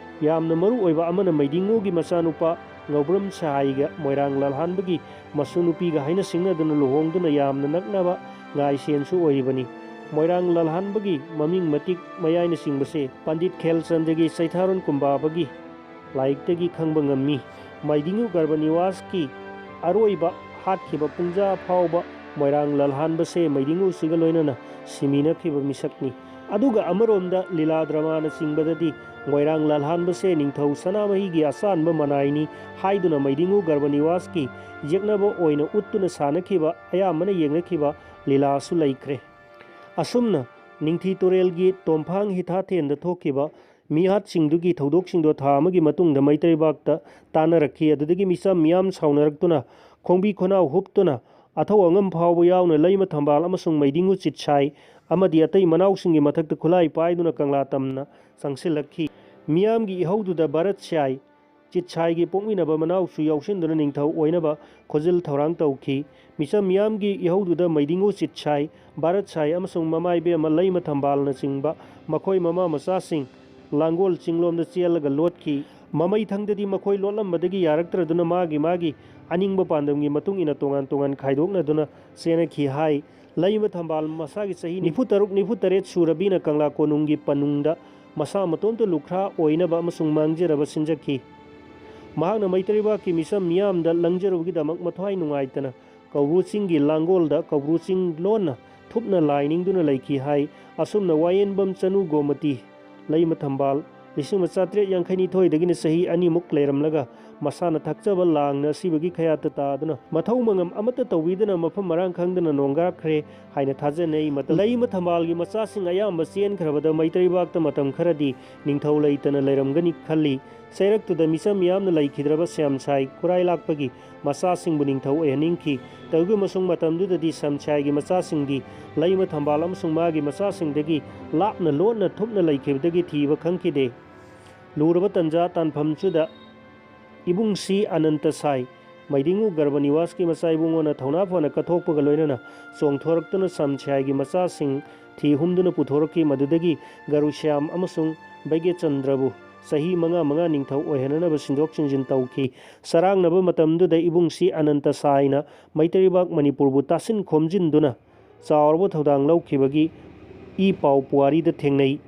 ꯌꯥꯝꯅ ꯃꯔꯨ ꯑꯣꯏꯕ ꯑꯃꯅ ꯃꯩꯗꯤꯡꯉꯨꯒꯤ ꯃꯆꯥꯅꯨꯄꯥ ꯉꯧꯕ꯭ꯔꯝ ꯁꯍꯥꯏꯒ ꯃꯣꯏꯔꯥꯡ ꯂꯥꯜꯍꯥꯟꯕꯒꯤ ꯃꯁꯨ ꯅꯨꯄꯤꯒ ꯍꯥꯏꯅ ꯁꯤꯡꯅꯗꯨꯅ ꯂꯨꯍꯣꯡꯗꯨꯅ ꯌꯥꯝꯅ ꯅꯛꯅꯕ ꯉꯥꯏꯁꯦꯟꯁꯨ ꯑꯣꯏꯔꯤꯕꯅꯤ꯫ ꯃꯣꯏꯔꯥꯡ ꯂꯥꯜꯍꯥꯟꯕꯒꯤ ꯃꯃꯤꯡ ꯃꯇꯤꯛ ꯃꯌꯥꯏꯅꯆꯤꯡꯕꯁꯦ ꯄꯟꯗꯤꯠ ꯈꯦꯜꯆꯟꯗ꯭ꯔꯒꯤ ꯆꯩꯊꯥꯔꯣꯟ ꯀꯨꯝꯕꯥꯕꯒꯤ ꯂꯥꯏꯔꯤꯛꯇꯒꯤ ꯈꯪꯕ ꯉꯝꯃꯤ꯫ ꯃꯩꯗꯤꯡꯉꯨ ꯒꯔꯕꯅꯤꯋꯥꯁꯀꯤ ꯑꯔꯣꯏꯕ ꯍꯥꯠꯈꯤꯕ ꯄꯨꯡꯖꯥ ꯐꯥꯎꯕ ꯃꯣꯏꯔꯥꯡ ꯂꯥꯜꯍꯥꯟꯕꯁꯦ ꯃꯩꯗꯤꯡꯉꯨꯁꯤꯒ ꯂꯣꯏꯅꯅ ꯁꯤꯃꯤꯟꯅꯈꯤꯕ ꯃꯤꯁꯛꯅꯤ꯫ ꯑꯗꯨꯒ ꯑꯃꯔꯣꯝꯗ ꯂꯤꯂꯥ ꯗ꯭ꯔꯃꯥꯅꯆꯤꯡꯕꯗꯗꯤ ꯃꯣꯏꯔꯥꯡ ꯂꯥꯜꯍꯥꯟꯕꯁꯦ ꯅꯤꯡꯊꯧ ꯁꯅꯥꯃꯍꯤꯒꯤ ꯑꯆꯥꯟꯕ ꯃꯅꯥꯏꯅꯤ ꯍꯥꯏꯗꯨꯅ ꯃꯩꯗꯤꯡꯉꯨ ꯒꯔꯚꯅꯤꯋꯥꯁꯀꯤ ꯌꯦꯛꯅꯕ ꯑꯣꯏꯅ ꯎꯠꯇꯨꯅ ꯁꯥꯟꯅꯈꯤꯕ, ꯑꯌꯥꯝꯕꯅ ꯌꯦꯡꯅꯈꯤꯕ ꯂꯤꯂꯥꯁꯨ ꯂꯩꯈ꯭ꯔꯦ꯫ ꯑꯁꯨꯝꯅ ꯅꯤꯡꯊꯤ ꯇꯨꯔꯦꯜꯒꯤ ꯇꯣꯝꯐꯥꯡ ꯍꯤꯊꯥꯊꯦꯟꯗ ꯊꯣꯛꯈꯤꯕ ꯃꯤꯍꯥꯠꯁꯤꯡꯗꯨꯒꯤ ꯊꯧꯗꯣꯛꯁꯤꯡꯗꯣ ꯊꯥ ꯑꯃꯒꯤ ꯃꯇꯨꯡꯗ ꯃꯩꯇꯩꯕꯥꯛꯇ ꯇꯥꯟꯅꯔꯛꯈꯤ꯫ ꯑꯗꯨꯗꯒꯤ ꯃꯤꯆꯝ ꯃꯤꯌꯥꯝ ꯁꯥꯎꯅꯔꯛꯇꯨꯅ ꯈꯣꯡꯕꯤ ꯈꯣꯟꯅꯥꯎ ꯍꯨꯞꯇꯨꯅ ꯑꯊꯧ ꯑꯉꯝ ꯐꯥꯎꯕ ꯌꯥꯎꯅ ꯂꯩꯃ ꯊꯝꯕꯥꯜ ꯑꯃꯁꯨꯡ ꯃꯩꯗꯤꯡꯉꯨ ꯆꯤꯠꯁꯥꯏ ꯑꯃꯗꯤ ꯑꯇꯩ ꯃꯅꯥꯎꯁꯤꯡꯒꯤ ꯃꯊꯛꯇ ꯈꯨꯠꯂꯥꯏ ꯄꯥꯏꯗꯨꯅ ꯀꯪꯂꯥ ꯇꯝꯅ ꯆꯪꯁꯤꯜꯂꯛꯈꯤ꯫ ꯃꯤꯌꯥꯝꯒꯤ ꯏꯍꯧꯗꯨꯗ ꯚꯥꯔꯠ ꯁ꯭ꯌꯥꯏ ꯆꯤꯠꯁꯥꯏꯒꯤ ꯄꯣꯛꯃꯤꯟꯅꯕ ꯃꯅꯥꯎꯁꯨ ꯌꯥꯎꯁꯤꯟꯗꯨꯅ ꯅꯤꯡꯊꯧ ꯑꯣꯏꯅꯕ ꯈꯨꯖꯤꯜ ꯊꯧꯔꯥꯡ ꯇꯧꯈꯤ꯫ ꯃꯤꯆꯝ ꯃꯤꯌꯥꯝꯒꯤ ꯏꯍꯧꯗꯨꯗ ꯃꯩꯗꯤꯡꯉꯨ ꯆꯤꯠꯁꯥꯏ, ꯚꯥꯔꯠ ꯁꯥꯏ ꯑꯃꯁꯨꯡ ꯃꯃꯥ ꯏꯕꯦꯝꯃ ꯂꯩꯃ ꯊꯝꯕꯥꯜꯅꯆꯤꯡꯕ ꯃꯈꯣꯏ ꯃꯃꯥ ꯃꯆꯥꯁꯤꯡ ꯂꯥꯡꯒꯣꯜ ꯆꯤꯡꯂꯣꯝꯗ ꯆꯦꯜꯂꯒ ꯂꯣꯠꯈꯤ꯫ ꯃꯃꯩꯊꯪꯗꯗꯤ ꯃꯈꯣꯏ ꯂꯣꯠꯂꯝꯕꯗꯒꯤ ꯌꯥꯔꯛꯇ꯭ꯔꯗꯨꯅ ꯃꯥꯒꯤ ꯃꯥꯒꯤ ꯑꯅꯤꯡꯕ ꯄꯥꯟꯗꯝꯒꯤ ꯃꯇꯨꯡ ꯏꯟꯅ ꯇꯣꯉꯥꯟ ꯇꯣꯉꯥꯟ ꯈꯥꯏꯗꯣꯛꯅꯗꯨꯅ ꯆꯦꯟꯅꯈꯤ ꯍꯥꯏ꯫ ꯂꯩꯃ ꯊꯝꯕꯥꯜ ꯃꯁꯥꯒꯤ ꯆꯍꯤ ꯅꯤꯐꯨ ꯇꯔꯨꯛ, ꯅꯤꯐꯨ ꯇꯔꯦꯠ ꯁꯨꯔꯕꯤꯅ ꯀꯪꯂꯥ ꯀꯣꯅꯨꯡꯒꯤ ꯄꯅꯨꯡꯗ ꯃꯁꯥ ꯃꯇꯣꯝꯇ ꯂꯨꯈ꯭ꯔꯥ ꯑꯣꯏꯅꯕ ꯑꯃꯁꯨꯡ ꯃꯥꯡꯖꯔꯕ ꯁꯤꯟꯖꯈꯤ꯫ ꯃꯍꯥꯛꯅ ꯃꯩꯇꯩꯕꯥꯛꯀꯤ ꯃꯤꯆꯝ ꯃꯤꯌꯥꯝꯗ ꯂꯪꯖꯔꯨꯕꯒꯤꯗꯃꯛ ꯃꯊ꯭ꯋꯥꯏ ꯅꯨꯡꯉꯥꯏꯇꯅ ꯀꯧꯕ꯭ꯔꯨ ꯆꯤꯡꯒꯤ ꯂꯥꯡꯒꯣꯜꯗ ꯀꯧꯕ꯭ꯔꯨ ꯆꯤꯡ ꯂꯣꯟꯅ ꯊꯨꯞꯅ ꯂꯥꯏ ꯅꯤꯡꯗꯨꯅ ꯂꯩꯈꯤ ꯍꯥꯏ꯫ ꯑꯁꯨꯝꯅ ꯋꯥꯌꯦꯟꯕꯝ ꯆꯅꯨ ꯒꯣꯃꯇꯤ ꯂꯩꯃ ꯊꯝꯕꯥꯜ ꯂꯤꯁꯤꯡ ꯑꯃ ꯆꯥꯇ꯭ꯔꯦꯠ ꯌꯥꯡꯈꯩ ꯅꯤꯊꯣꯏꯗꯒꯤꯅ ꯆꯍꯤ ꯑꯅꯤꯃꯨꯛ ꯂꯩꯔꯝꯂꯒ ꯃꯁꯥꯅ ꯊꯛꯆꯕ ꯂꯥꯡꯅ ꯑꯁꯤꯕꯒꯤ ꯈꯌꯥꯠꯇ ꯇꯥꯗꯨꯅ ꯃꯊꯧ ꯃꯉꯝ ꯑꯃꯠꯇ ꯇꯧꯕꯤꯗꯅ ꯃꯐꯝ ꯃꯔꯥꯡ ꯈꯪꯗꯅ ꯅꯣꯡꯒꯥꯔꯛꯈ꯭ꯔꯦ ꯍꯥꯏꯅ ꯊꯥꯖꯅꯩ꯫ ꯃꯇꯝ ꯂꯩꯃ ꯊꯝꯕꯥꯜꯒꯤ ꯃꯆꯥꯁꯤꯡ ꯑꯌꯥꯝꯕ ꯆꯦꯟꯈ꯭ꯔꯕꯗ ꯃꯩꯇꯩꯕꯥꯛꯇ ꯃꯇꯝ ꯈꯔꯗꯤ ꯅꯤꯡꯊꯧ ꯂꯩꯇꯅ ꯂꯩꯔꯝꯒꯅꯤ ꯈꯜꯂꯤ꯫ ꯆꯩꯔꯛꯇꯨꯗ ꯃꯤꯆꯝ ꯃꯤꯌꯥꯝꯅ ꯂꯩꯈꯤꯗ꯭ꯔꯕ ꯁ꯭ꯌꯥꯝꯁꯥꯏ ꯈꯨꯔꯥꯏ ꯂꯥꯛꯄꯒꯤ ꯃꯆꯥꯁꯤꯡꯕꯨ ꯅꯤꯡꯊꯧ ꯑꯣꯏꯍꯟꯅꯤꯡꯈꯤ꯫ ꯇꯧꯏꯒꯨꯝꯕꯁꯨꯡ ꯃꯇꯝꯗꯨꯗꯗꯤ ꯁ꯭ꯌꯥꯝꯁꯥꯏꯒꯤ ꯃꯆꯥꯁꯤꯡꯗꯤ ꯂꯩꯃ ꯊꯝꯕꯥꯜ ꯑꯃꯁꯨꯡ ꯃꯥꯒꯤ ꯃꯆꯥꯁꯤꯡꯗꯒꯤ ꯂꯥꯞꯅ ꯂꯣꯟꯅ ꯊꯨꯞꯅ ꯂꯩꯈꯤꯕꯗꯒꯤ ꯊꯤꯕ ꯈꯪꯈꯤꯗꯦ꯫ ꯂꯨꯔꯕ ꯇꯟꯖꯥ ꯇꯥꯟꯐꯝꯁꯤꯗ ꯏꯕꯨꯡꯁꯤ ꯑꯅꯟꯇ ꯁꯥꯏ, ꯃꯩꯗꯤꯡꯉꯨ ꯒꯔꯚ ꯅꯤꯋꯥꯁꯀꯤ ꯃꯆꯥ ꯏꯕꯨꯡꯉꯣꯅ ꯊꯧꯅꯥ ꯐꯅ ꯀꯠꯊꯣꯛꯄꯒ ꯂꯣꯏꯅꯅ ꯆꯣꯡꯊꯣꯔꯛꯇꯨꯅ ꯁ꯭ꯌꯥꯝꯁꯥꯏꯒꯤ ꯃꯆꯥꯁꯤꯡ ꯊꯤ ꯍꯨꯝꯗꯨꯅ ꯄꯨꯊꯣꯔꯛꯈꯤ꯫ ꯃꯗꯨꯗꯒꯤ ꯒꯔꯨ ꯁ꯭ꯌꯥꯝ ꯑꯃꯁꯨꯡ ꯚꯩꯒ꯭ꯌꯆꯟꯗ꯭ꯔꯕꯨ ꯆꯍꯤ ꯃꯉꯥ ꯃꯉꯥ ꯅꯤꯡꯊꯧ ꯑꯣꯏꯍꯟꯅꯅꯕ ꯁꯤꯟꯗꯣꯛ ꯁꯤꯟꯖꯤꯟ ꯇꯧꯈꯤ꯫ ꯆꯔꯥꯡꯅꯕ ꯃꯇꯝꯗꯨꯗ ꯏꯕꯨꯡꯁꯤ ꯑꯅꯟꯇ ꯁꯥꯏꯅ ꯃꯩꯇꯩꯕꯥꯛ ꯃꯅꯤꯄꯨꯔꯕꯨ ꯇꯥꯁꯤꯟ ꯈꯣꯝꯖꯤꯟꯗꯨꯅ ꯆꯥꯎꯔꯕ ꯊꯧꯗꯥꯡ ꯂꯧꯈꯤꯕꯒꯤ ꯏ ꯄꯥꯎ ꯄꯨꯋꯥꯔꯤꯗ ꯊꯦꯡꯅꯩ꯫